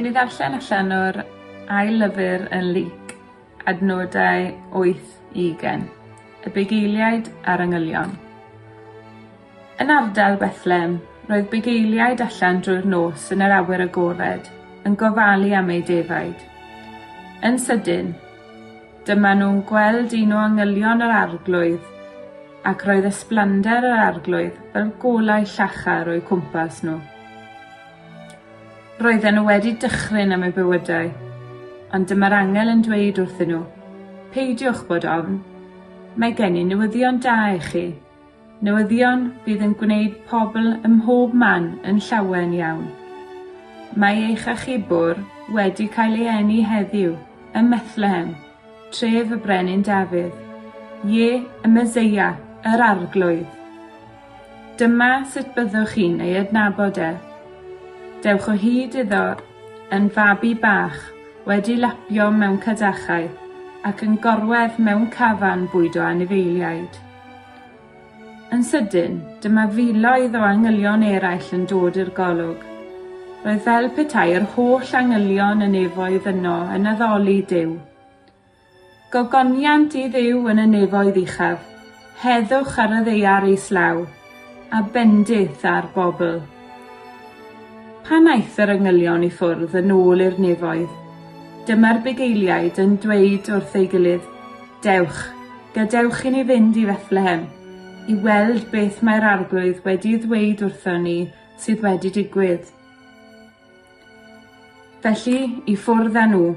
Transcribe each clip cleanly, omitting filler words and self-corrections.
mynd i ddarllen allan o'r ail lyfr yn Luc, adnodau 8 i 20. Y bugeiliaid a'r angylion. Yn ardal Bethlehem, roedd bugeiliaid allan drwy'r nos yn yr awyr agored, yn gofalu am eu defaid. Yn sydyn, dyma nhw'n gweld un o angylion yr Arglwydd, ac roedd ysblander yr Arglwydd fel golau llachar o'u cwmpas nhw. Roedden nhw wedi dychryn am eu bywydau, ond dyma'r angel yn dweud wrthyn nhw, Peidiwch bod ofn, mae gen i newyddion da i chi, newyddion fydd yn gwneud pobl ym mhob man yn llawen iawn. Mae eich achubwr wedi cael ei eni heddiw ym Methlehem, tref y Brenin Dafydd, ie, y Meseia, yr Arglwydd. Dyma sut byddwch chi'n ei adnabod e. Dewch o hyd iddo yn fabi bach wedi lapio mewn cadachau ac yn gorwedd mewn cafan bwydo anifeiliaid. Yn sydyn, dyma filoedd o angylion eraill yn dod i'r golwg. Roedd fel petai'r holl angylion y nefoedd yno yn addoli Duw. Gogoniant i Dduw yn y nefoedd uchaf, heddwch ar y ddaear islaw, a bendith ar bobl. Pan aeth yr angylion i ffwrdd yn ôl i'r nefoedd, dyma'r bugeiliaid yn dweud wrth ei gilydd, Dewch, gadewch i ni fynd i Fethlehem, i weld beth mae'r Arglwydd wedi ddweud wrthon ni sydd wedi digwydd. Felly, i ffwrdd â nhw,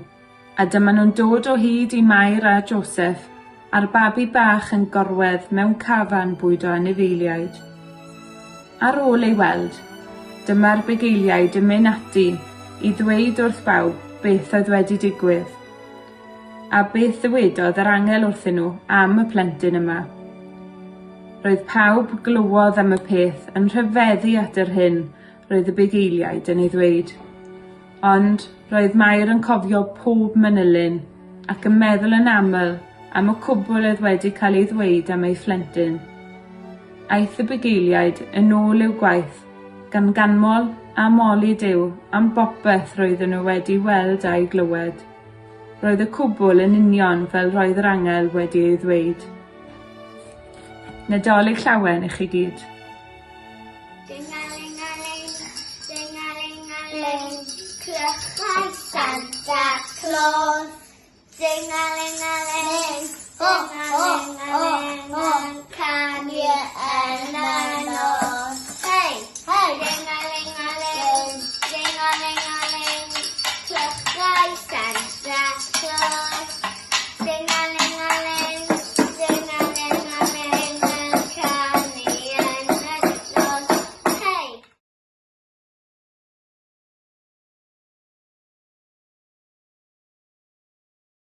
a dyma nhw'n dod o hyd i Mair a Joseff a'r babi bach yn gorwedd mewn cafan bwydo anifeiliaid. Ar ôl ei weld, dyma'r bugeiliaid yn mynd ati i ddweud wrth bawb beth oedd wedi digwydd. A beth ddywedodd yr angel wrthyn nhw am y plentyn yma? Roedd pawb glywodd am y peth yn rhyfeddu at yr hyn roedd y bugeiliaid yn ei ddweud. Ond roedd Mair yn cofio pob manylyn ac yn meddwl yn aml am y cwbl oedd wedi cael ei ddweud am ei phlentyn. Aeth y bugeiliaid yn ôl i'w gwaith gan ganmol a moli Duw am bopeth roedden nhw wedi weld a'i glywed. Roedd y cwbl yn union fel roedd yr angel wedi ei ddweud. Nadolig Llawen i chi gyd. Ding-a-ling-a-ling, ding-a-ling-a-ling, clychau Santa Claus. Ding-a-ling-a-ling, ho ho.